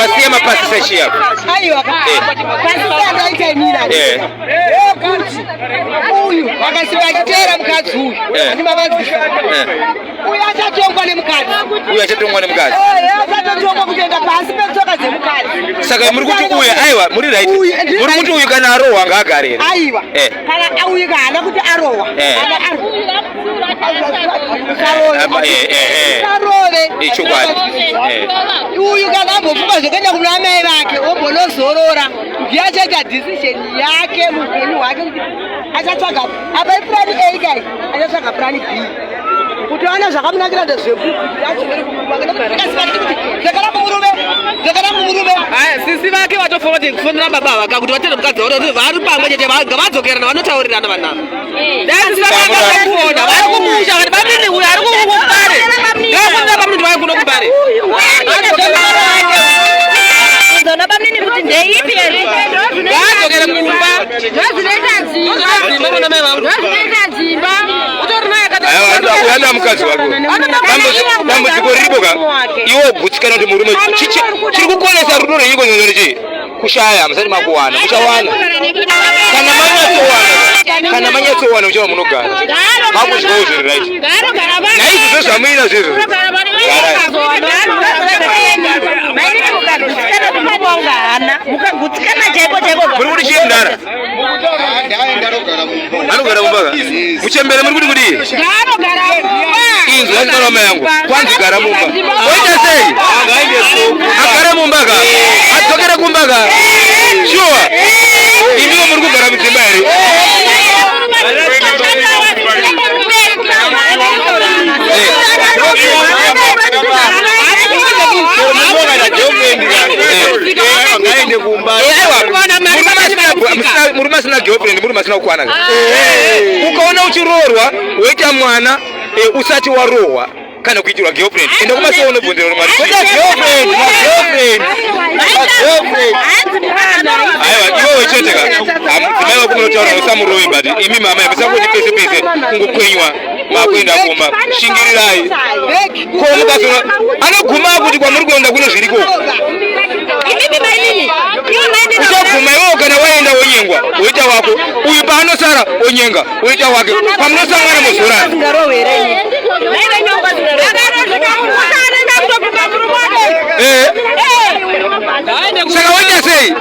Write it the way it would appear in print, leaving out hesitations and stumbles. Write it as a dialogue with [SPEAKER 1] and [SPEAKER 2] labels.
[SPEAKER 1] Masiya mapasisa chiya.
[SPEAKER 2] Aiwa. Pasisa andaita inini. Kuti uyu akasiba achiteera mukadzi uyu. Andimavazisa. Uyu achatongwa nemukadzi.
[SPEAKER 1] Uyu achatongwa nemukadzi.
[SPEAKER 2] Achatotongwa kutoenda pasi petsoka dzemukadzi.
[SPEAKER 1] Saka muri kuti uyu aiwa muri right. Muri kuti uyu kana arohwa ngaagare here?
[SPEAKER 2] Aiwa. Kana uyu haana kuti arohwa. Sarove.
[SPEAKER 1] Ichokwadi.
[SPEAKER 2] Uyu kana ambofunga zvekuenda kuna amai vake ombonozorora ndiye achaita decision yake muupenyu hwake kuti achatsvaga apa ipurani A kai achatsvaga purani B kuti aone zvakamunakira ndezvekuti dzokera kumurume dzokera kumurume.
[SPEAKER 3] Sisi vake vatofonera kuti kufonera baba vaka kuti vatende mukadzi wavo kuti vari pamwe chete ngavadzokerana vanotaurirana vanhu ava. Dai sisi vake vakakuona vari kumusha vati bamini uyu ari kumbare ngavafonera bamini vauye kuno kumbare.
[SPEAKER 4] Zona bamini kuti ndeipi here?
[SPEAKER 3] Ngavadzokere kumba.
[SPEAKER 4] Zvazvinoita dzimba.
[SPEAKER 3] Dzimba vana mai vangu.
[SPEAKER 4] Zvazvinoita dzimba.
[SPEAKER 3] Utori naye akati.
[SPEAKER 1] Aiwa uyo mukadzi wake. Dambudziko riripo ka iwe gutsikana kuti murume chiri kukonesa rudo rwenyiko nyonyo chii? Kushaya musati makuwana muchawana kana manyatsowana kana manyatsowana muchawa munogara makudyawo zviri right naizvozvo zvamuina zvizvo.
[SPEAKER 4] Mukagutsikana chaiko chaiko.
[SPEAKER 1] Muri kuti chii mudhara? Anogara mumba ka? Muchembere muri kuti kudii? Inzwa zvinotaura mai yangu. Kwanzi gara mumba. Oita sei? Agare mumba ka? Adzokere kumba ka? Sure. Imiwo muri kugara mudzimba here?
[SPEAKER 5] Ngaende kumba.
[SPEAKER 1] Aiwa, murume asina girlfriend murume asina kukwana ka. Ukaona uchiroorwa woita mwana usati warohwa kana kuitirwa girlfriend, enda kumasowe unobvunzira kuti mwari kwete girlfriend, magirlfriend, magirlfriend. Aiwa, iwewe chete ka mudzimai wako munotaura usamurowe, but imi mama musangoti pese pese kungokwenywa makuenda kumba. Shingirirai ko mukazona anoguma kuti kwamuri kuenda kune zviriko. Uchaguma iwewo kana waenda wonyengwa woita wako, uyu paanosara onyenga woita wake, pamunosangana mozorana. Saka woita sei?